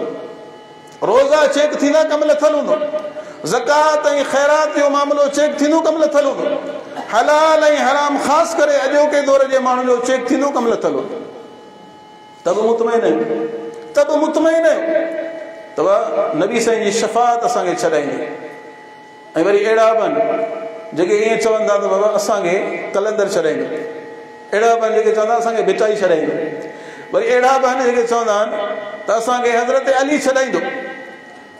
روزا چيڪ ٿيندا ڪم لٿل هوندو، زڪوات ۽ خيرات جو معاملو چيڪ ٿيندو ڪم لٿل هوندو، حلال ۽ حرام خاص ڪري اڄوڪي دور جي ماڻهن جو چيڪ ٿيندو ڪم لٿل هوندو. ته به مطمئن آهيون، ته به مطمئن آهيون ته نبي سائين جي شفاعت اسان کي ڇڏائيندي. ۽ وري اهڙا به آهن جيڪي ائين چون ٿا ته بابا اسان کي قلندر ڇڏائيندو، اهڙا به آهن جيڪي چوندا اسان کي ڀٽائي ڇڏائيندو، وري اهڙا به آهن جيڪي چوندا آهن ته اسان کي حضرت علي ڇڏائيندو.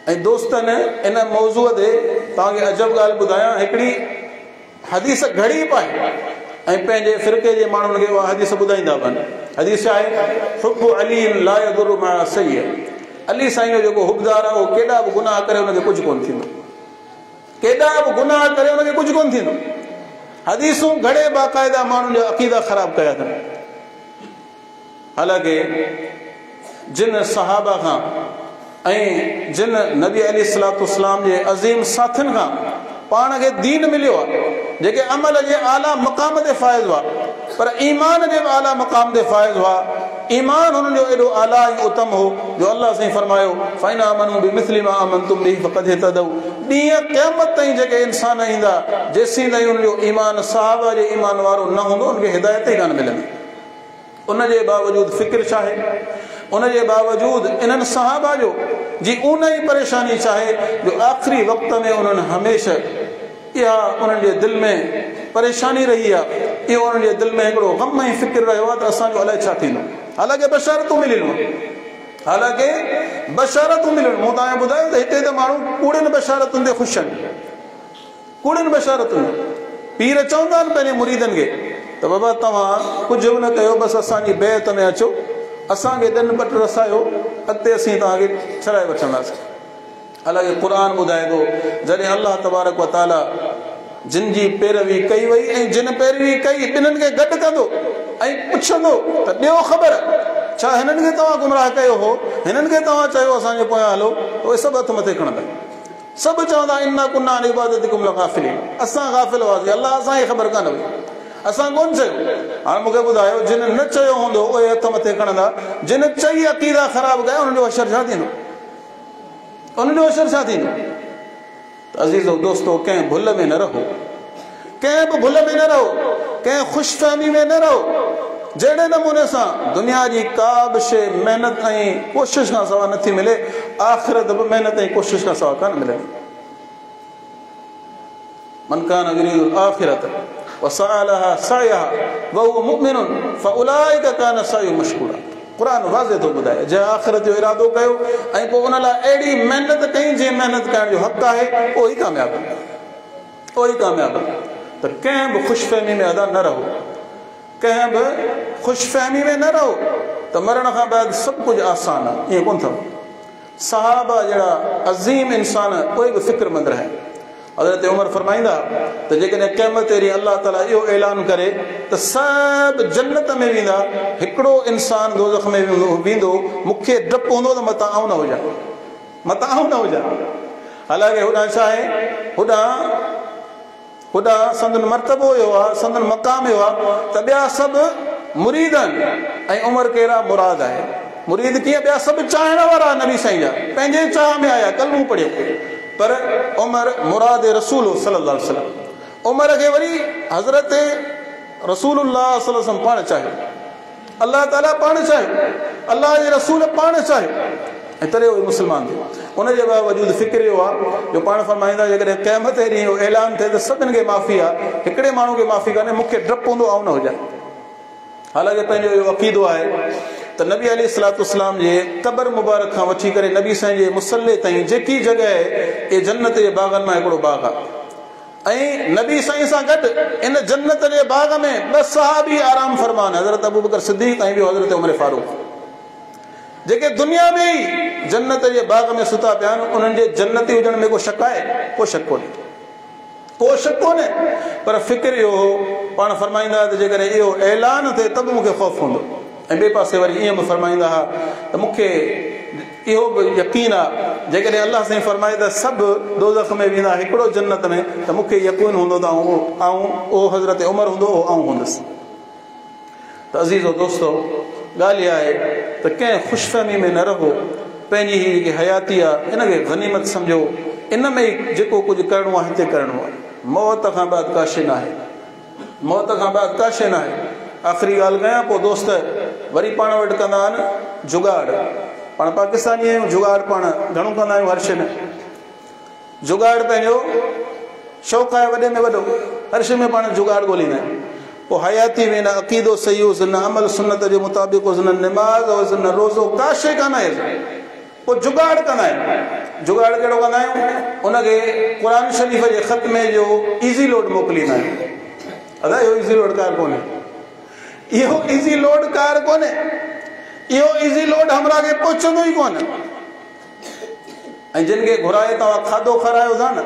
۽ دوستن ان موضوع تي توهان کي عجب ڳالهه ٻڌايان، هڪڙي حديث گهڙي پائي ۽ پنهنجي فرقي جي ماڻهن کي اها حديث ٻڌائيندا به آهن. حديث ڇا آهي؟ حب علي لا يضر مع سيئه، علي سائين جو جيڪو حبدار آهي اهو ڪيڏا به گناهه ڪري ان کي ڪجهه ڪونه ٿيندو، ڪيڏا به گناهه ڪري ان کي ڪجهه ڪونه ٿيندو. حديثون گهڙي باقاعده ماڻهن جا عقيدا خراب ڪيا اٿن. حالانڪه جن صحابه کان ۽ جن نبي عليه الصلوة والسلام جي عظيم ساٿين کان پاڻ کي دين مليو آهي، جيڪي عمل جي اعليٰ مقام تي فائز هئا، پر ايمان جي به اعليٰ مقام تي فائز هئا، ايمان هنن جو ايڏو اعليٰ ۽ اتم هو جو الله سائين فرمايو، فإن آمنوا بمثل ما آمنتم به فقد اهتدوا، ڏينهن قيامت تائين جيڪي انسان ايندا، جيسين تائين انهن جو ايمان صحابه جي ايمان وارو نه هوندو، انهن کي هدايت ئي ڪانه ملندي. ان جي باوجود فڪر ڇا آهي؟ ان جي باوجود انهن صحابه جو جي اونهي پريشاني ڇا آهي جو آخري وقت ۾ انهن هميشه اها انهن جي دل ۾ پريشاني رهي آهي، اهو انهن جي دل ۾ هڪڙو غم ۽ فڪر رهيو آهي ته اسان جو الائي ڇا ٿيندو. حالانڪه بشارتون مليل هيون، حالانڪه بشارتون مليل هيون. مون توهان کي ٻڌايو ته هتي ته ماڻهو ڪوڙين بشارتن تي خوش آهن. ڪوڙين بشارتن پير چوندا آهن پنهنجي مريدن کي ته بابا توهان ڪجهه به نه ڪيو بس اسان جي بيعت ۾ اچو اسان کي ڏن پٽ رسايو اڳتي اسين توهان کي ڇڏائي وٺنداسين. حالانڪه قرآن ٻڌائي ٿو جڏهن الله تبارڪ و تعالي جن جي پيروي ڪئي وئي ۽ جن پيروي ڪئي ٻنهن کي گڏ ڪندو ۽ پڇندو ته ڏيو خبر ڇا هنن کي توهان گمراهه ڪيو هو، هنن کي توهان چيو اسان جي پويان هلو، اهي سڀ هٿ مٿي کڻندا. سڀ چوندا انا ڪنا عن عبادتڪم لغافلين اسان غافل هئاسين الله اسان کي خبر ڪانه هئي اسان ڪونه چيو. هاڻ مون کي ٻڌايو جن نه چيو هوندو اهي هٿ مٿي کڻندا جن چئي عقيدا خراب ڪيا انهن جو حشر ڇا ٿيندو انهن جو حشر ڇا ٿيندو. ته عزيزو دوستو ڪنهن ڀل ۾ نه رهو ڪنهن به ڀل ۾ نه رهو ڪنهن خوش فهمي ۾ نه رهو. جهڙي نموني سان دنيا جي ڪا به شيء محنت ۽ ڪوشش کان سواء نٿي ملي، آخرت به محنت ۽ ڪوشش کان سواء ڪانه ملندي. من ڪان يريد الاخرة وسعى لها سعيها وهو مؤمن فاولئک ڪان سعيهم مشڪورا. قرآن واضح ٿو ٻڌائي، جنهن آخرت جو ارادو ڪيو ۽ پوء ان لاء اهڙي محنت ڪئي جنهن محنت ڪرڻ جو حق آهي، اهو ئي ڪامياب آهي. اهو ئي ڪامياب آهي. ته ڪنهن به خوش فهمي ۾ ادا نه رهو. ڪنهن به خوشفهمي ۾ نه رهو ته مرڻ کان بعد سڀ ڪجهه آسان آهي، ائين ڪونه اٿو. صحابه جهڙا عظيم انسان اهي به فڪرمند رهيا. حضرت عمر فرمائيندا ته جيڪڏهن قيامت جي ڏينهن الله تعاليٰ اهو اعلان ڪري ته سڀ جنت ۾ ويندا، هڪڙو انسان دوزخ ۾ ويندو، مون کي ڊپ هوندو ته متان آئون نه هجان، متان آئون نه هجان. حالانڪه هوڏانهن ڇا آهي، هوڏانهن هوڏانهن سندن مرتبو اهو آهي، سندن مقام اهو آهي ته ٻيا سڀ مريد آهن ۽ عمر ڪير آهي؟ مراد آهي. مريد ڪيئن؟ ٻيا سڀ چاهڻ وارا نبي سائين جا، پنهنجي چاهه ۾ آيا، ڪلمو پڙهيو، پر عمر مراد رسول هو صلي الله عليه وسلم. عمر کي وري حضرت رسول الله صلي الله عليه وسلم پاڻ چاهيو. الله تعاليٰ پاڻ چاهيو، الله جي رسول پاڻ چاهيو ۽ تڏهن اهي مسلمان ٿيا. ان جي باوجود فڪر اهو آهي جو پاڻ فرمائيندا جيڪڏهن قيامت جي ڏينهن اهو اعلان ٿئي ته سڀن کي معافي آهي، هڪڙي ماڻهو کي معافي ڪانهي، مون کي ڊپ هوندو آئون نه هجان. حالانڪه پنهنجو اهو عقيدو آهي ته نبي عليه الصلوة والسلام جي قبر مبارڪ کان وٺي ڪري نبي سائين جي مصلي تائين جيڪي جڳهه آهي اهي جنت جي باغن مان هڪڙو باغ آهي. ۽ نبي سائين سان گڏ ان جنت جي باغ ۾ ٻه صحابي آرام فرما آهن، حضرت ابوبڪر صديق ۽ ٻيو حضرت عمر فاروق، جيڪي دنيا ۾ ئي جنت جي باغ ۾ ستا پيا آهن، انهن جي جنتي هجڻ ۾ ڪو شڪ آهي؟ ڪو شڪ ڪونهي، ڪو شڪ ڪونهي. پر فڪر اهو هو، پاڻ فرمائيندا ته جيڪڏهن اهو اعلان ٿئي ته به مون کي خوف هوندو. ۽ ٻئي پاسي وري ائين به فرمائيندا ها ته مون کي اهو به يقين آ جيڪڏهن الله سائين فرمائي ته سڀ دوزخ ۾ ويندا هڪڙو جنت ۾ ته مون کي يقين هوندو ته آئون اهو حضرت عمر هوندو اهو آئون هوندس. ته عزيزو دوستو ڳالهه اها آهي ته ڪنهن خوشفهمي ۾ نه رهو، پنهنجي هي جيڪي حياتي آ ان کي غنيمت سمجهو، ان ۾ ئي جيڪو ڪجهه ڪرڻو آ هتي ڪرڻو آ، موت کان بعد ڪا شيء ناهي. موت کان بعد ڪا شيء ناهي. آخري ڳالهه ڪيان پوء دوست وري پاڻ وٽ ڪندا آهن جگاڙ. پاڻ پاڪستاني آهيون جگاڙ پاڻ گهڻو ڪندا آهيون هر شيء ۾ جگاڙ پنهنجو شوق آهي وڏي ۾ وڏو هر شيء ۾ پاڻ جگاڙ ڳوليندا آهيون. پوء حياتي ۾ نه عقيدو صحيح هوس نه عمل سنت جي مطابق هوس نه نماز هوس نه روزو ڪا شيء ڪانه آهيس. پوء جگاڙ ڪندا آهيون. جگاڙ ڪهڙو ڪندا آهيون؟ ان کي قرآن شريف جي ختمي جو ايزي لوڊ موڪليندا آهيون. ادا اهو ايزي لوڊ ڪار ڪونهي. اهو ايزي لوڊ ڪار ڪونهي. اهو ايزي لوڊ همراهه کي پهچندو ئي ڪونه. ۽ جن کي گهرائي توهان کاڌو کارايو ٿا نه،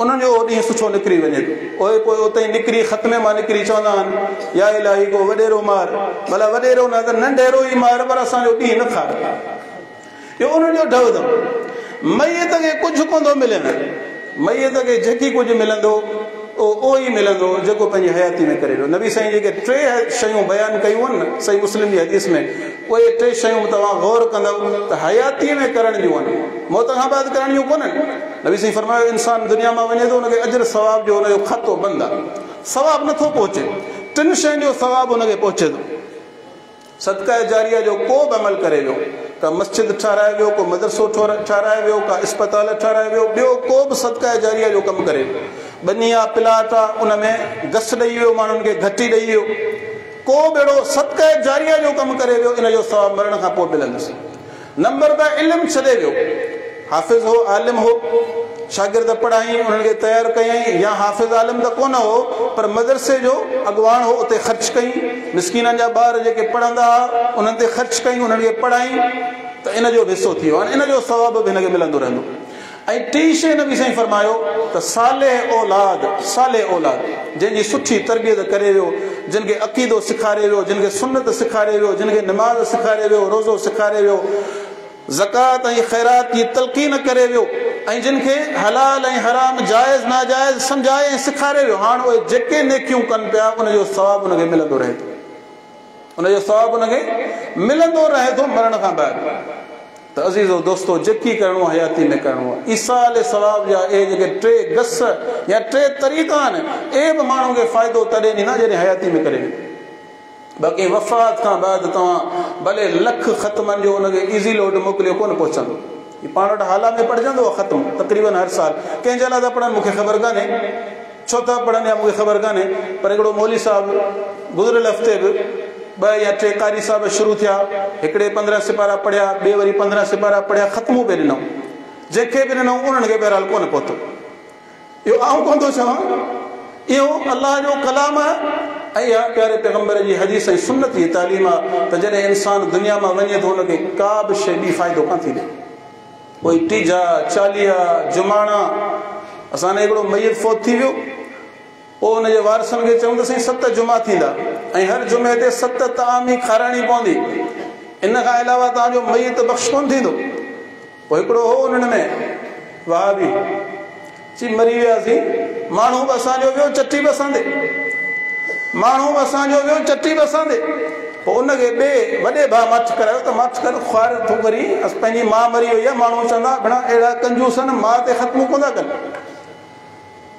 انهن جو اهو ڏينهن سٺو نڪري وڃي ٿو. اهي پوء اتي ئي نڪري ختمي مان نڪري چوندا آهن، يا الاهي ڪو وڏيرو مار، ڀلا وڏيرو نه ته ننڍيرو ئي مار پر اسان جو ڏينهن نه کار. اهو انهن جو ڍؤ اٿن. ميت کي ڪجهه ڪونه ٿو ملي نه. ميت کي جيڪي ڪجهه ملندو اهو اهو ئي ملندو جيڪو پنهنجي حياتي ۾ ڪري ويو. نبي سائين جيڪي ٽي شيون بيان ڪيون آهن نه صحيح مسلم جي حديث ۾ اهي ٽي شيون توهان غور ڪندؤ ته حياتيء ۾ ڪرڻ جون آهن، موت کان بعد ڪرڻ جون ڪونهن. نبي سائين فرمايو، انسان دنيا مان وڃي ٿو ان کي اجر ثواب جو ان جو کاتو بند آهي، ثواب نٿو پهچي، ٽن شين جو ثواب ان کي پهچي ٿو، صدقه جاريه جو ڪو به عمل ڪري ويو، ڪا مسجد ٺهرائي ويو، ڪو مدرسو ٺهرائي ويو، ڪا اسپتال ٺهرائي ويو، ٻيو ڪو به صدقه جاريه جو ڪم ڪري ويو، ٻني آ پلاٽ آ ان ۾ گس ڏئي ويو، ماڻهن کي گهٽي ڏئي ويو، ڪو به اهڙو صدقه جاريه جو ڪم ڪري ويو، ان جو ثواب مرڻ کان پوء ملندس. نمبر ٻه علم ڇڏي ويو. حافظ هو، عالم هو، شاگرد پڙهايائين، انهن کي تيار ڪيائين يا حافظ عالم ته ڪونه هو پر مدرسي جو اڳواڻ هو، اتي خرچ ڪيائين، مسڪينن جا ٻار جيڪي پڙهندا ها انهن تي خرچ ڪيائين، انهن کي پڙهايائين ته ان جو به حصو ٿي ويو. هاڻي ان جو ثواب به هن کي ملندو رهندو. ۽ ٽين شيء نبي سائين فرمايو ته صالح اولاد، صالح اولاد، جنهن جي سٺي تربيت ڪري ويو، جن کي عقيدو سيکاري ويو، جن کي سنت سيکاري ويو، جن کي نماز سيکاري ويو، روزو سيکاري ويو، زڪوات ۽ خيرات جي تلقين ڪري ويو ۽ جن کي حلال ۽ حرام، جائز ناجائز سمجهائي ۽ سيکاري ويو، هاڻ اهي جيڪي نيڪيون ڪن پيا ان جو ثواب ان کي ملندو رهي ٿو. ان جو ثواب ان کي ملندو رهي ٿو مرڻ کان بعد. ته عزيزو دوستو جيڪي ڪرڻو آهي حياتي ۾ ڪرڻو آهي. ايصال ثواب جا اهي جيڪي ٽي گس يا ٽي طريقا آهن اهي به ماڻهو کي فائدو تڏهن ڏيندا جڏهن حياتي ۾ ڪري ويندو. باقي وفات کان بعد توهان ڀلي لک ختمن جو ان کي ايزي لوڊ موڪليو ڪونه پهچندو. هي پاڻ وٽ هالا ۾ پڙهجندو آهي ختم تقريبن هر سال. ڪنهن جي لاء ٿا پڙهن مون کي خبر ڪانهي. ڇو ٿا پڙهن اها مون کي خبر ڪانهي پر هڪڙو مولوي صاحب گذريل هفتي به ٻه يا ٽي قاري صاحب شروع ٿيا هڪڙي 15 سپارا پڙهيا ٻئي وري 15 سپارا پڙهيا ختمو پئي ڏنائون جنهن کي به ڏنائون انهن کي بهرحال ڪونه پهتو. اهو آئون ڪونه ٿو چوان اهو الله جو ڪلام آهي. ۽ اها پياري پيغمبر جي حديث ۽ سنت جي تعليم آ ته جڏهن انسان دنيا مان وڃي ٿو ان کي ڪا به شيء ٻي فائدو ڪانه ٿي ڏئي. ڪوئي ٽيجها، چاليها، جماڻا، اسان ڏي هڪڙو ميت فوت ٿي ويو، پوء ان جي وارثن کي چيون ته سائين ست جمعا ٿيندا ۽ هر جمعي تي ست طعامي کارائڻي پوندي، ان کان علاوه توهان جو ميت بخش ڪونه ٿيندو. پوء هڪڙو هو انهن ۾ وهابي، چي مري وياسين، ماڻهو به اسان جو ويو چٽي به اسان تي، ماڻهو به اسان جو ويو چٽي به اسان تي. پوء ان کي ٻئي وڏي ڀاء ماٺ ڪرايو ته ماٺ ڪر، خوار ٿو ڪرين، اس پنهنجي ماء مري وئي آهي، ماڻهو چوندا ڀيڻا اهڙا ڪنجوس آهن، ماء تي ختمون ڪونه ٿا ڪن.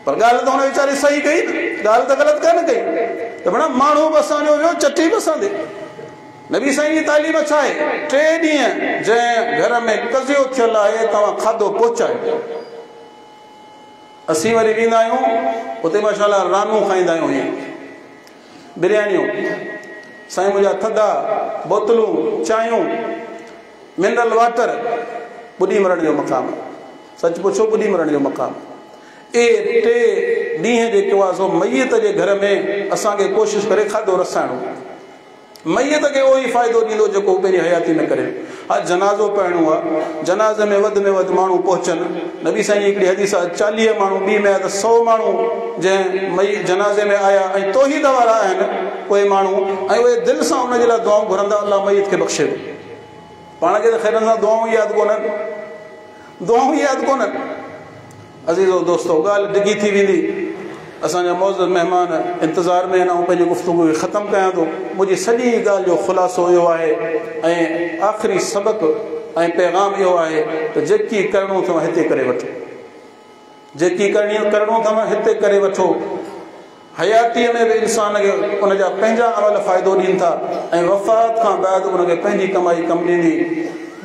پر ڳالهه ته هن ويچاري صحيح ڪئي نه، ڳالهه ته غلط ڪانه ڪئي ته ڀيڻا ماڻهو به اسان جو ويو چٽي به اسان تي. نبي سائين جي تعليم ڇا آهي؟ ٽي ڏينهن جنهن گهر ۾ قضيو ٿيل آهي توهان کاڌو پهچايو. اسين وري ويندا آهيون اتي ماشاء الله رانون کائيندا آهيون هيئن بريانيون سائين منهنجا ٿڌا بوتلون چانهيون منرل واٽر ٻڏي مرڻ جو مقام سچ پڇو ٻڏي مرڻ جو مقام. اهي ٽي ڏينهن جيڪو آهي سو ميت جي گهر ۾ اسان کي ڪوشش ڪري کاڌو رسائڻو. ميت کي اهو ئي فائدو ڏيندو جيڪو هو پنهنجي حياتي ۾ ڪري. ها جنازو پڙهڻو آهي، جنازي ۾ وڌ ۾ وڌ ماڻهو پهچن. نبي سائين جي هڪڙي حديث آهي، 40 ماڻهو ٻي ۾ آهي ته 100 ماڻهو جنهن مئي جنازي ۾ آيا ۽ توحيد وارا آهن اهي ماڻهو ۽ اهي دل سان ان جي لاء دعائون گهرندا الله ميت کي بخشي ٿو. پاڻ کي ته خيرن سان دعائون ئي ياد ڪونهن. دعائون ئي ياد ڪونهن. عزيزو دوستو ڳالهه ڊگهي ٿي ويندي. اسان جا معزز مهمان انتظار ۾ آهن. آئون پنهنجي گفتگو کي ختم ڪيان ٿو. منهنجي سڄي ڳالهه جو خلاصو اهو آهي ۽ آخري سبق ۽ پيغام اهو آهي ته جيڪي ڪرڻو اٿو هتي ڪري وٺو. جيڪي ڪرڻو اٿو هتي ڪري وٺو. حياتيء ۾ به انسان کي ان جا پنهنجا عمل فائدو ڏين ٿا ۽ وفات کان بعد ان کي پنهنجي ڪمائي ڪم ڏيندي.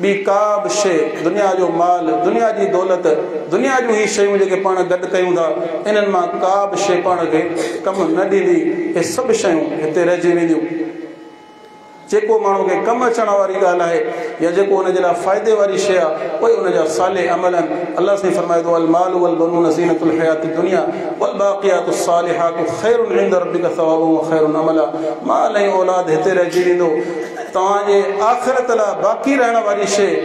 ٻي ڪا به شيء، دنيا جو مال، دنيا جي دولت، دنيا جون هي شيون جيڪي پاڻ گڏ ڪيون ٿا، انهن مان ڪا به شيء پاڻ کي ڪم نه ڏيندي. اهي سڀ شيون هتي رهجي وينديون. جيڪو ماڻهو کي ڪم اچڻ واري ڳالهه آهي يا جيڪو ان جي لاء فائدي واري شيء آهي اهي ان جا صالح عمل آهن. الله سائين فرمائي ٿو المال والبنون زينة الحياة الدنيا والباقيات الصالحات خير عند ربك ثوابا وخير املا. مال ۽ اولاد هتي رهجي ويندو، توهان جي آخرت لاء باقي رهڻ واري شيء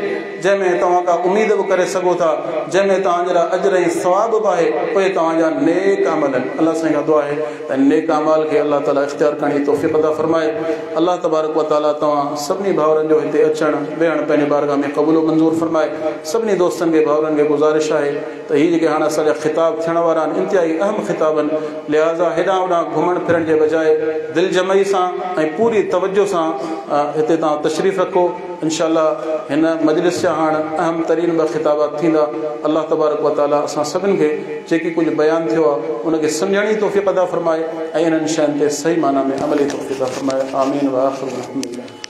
جنهن ۾ توهان ڪا اميد به ڪري سگهو ٿا، جنهن ۾ توهان جي لاء اجر ۽ ثواب به آهي، اهي توهان جا نيڪ عمل آهن. الله سائين کان دعا آهي ته ان نيڪ اعمال کي الله تعاليٰ اختيار ڪرڻ جي توفيق عطا فرمائي. الله تبارڪ و تعاليٰ توهان سڀني ڀائرن جو هتي اچڻ ويهڻ پنهنجي بارگاهه ۾ قبول و منظور فرمائي. سڀني دوستن کي ڀائرن کي گذارش آهي ته هي جيڪي هاڻ اسان جا خطاب ٿيڻ وارا آهن انتهائي اهم خطاب آهن لهٰذا هيڏانهن هوڏانهن گهمڻ ڦرڻ جي بجاء دلجمعي سان ۽ پوري توجه سان هتي توهان تشريف رکو. انشاء الله هن مجلس جا هاڻ اهم ترين ٻه خطابات ٿيندا. الله تبارڪ و تعالي اسان سڀن کي جيڪي ڪجهه بيان ٿيو آهي ان کي سمجهڻ جي توفيق عطا فرمائي ۽ انهن شين تي صحيح معنيٰ ۾ عمل جي توفيق عطا فرمائي. آمين واخر الحمدلله.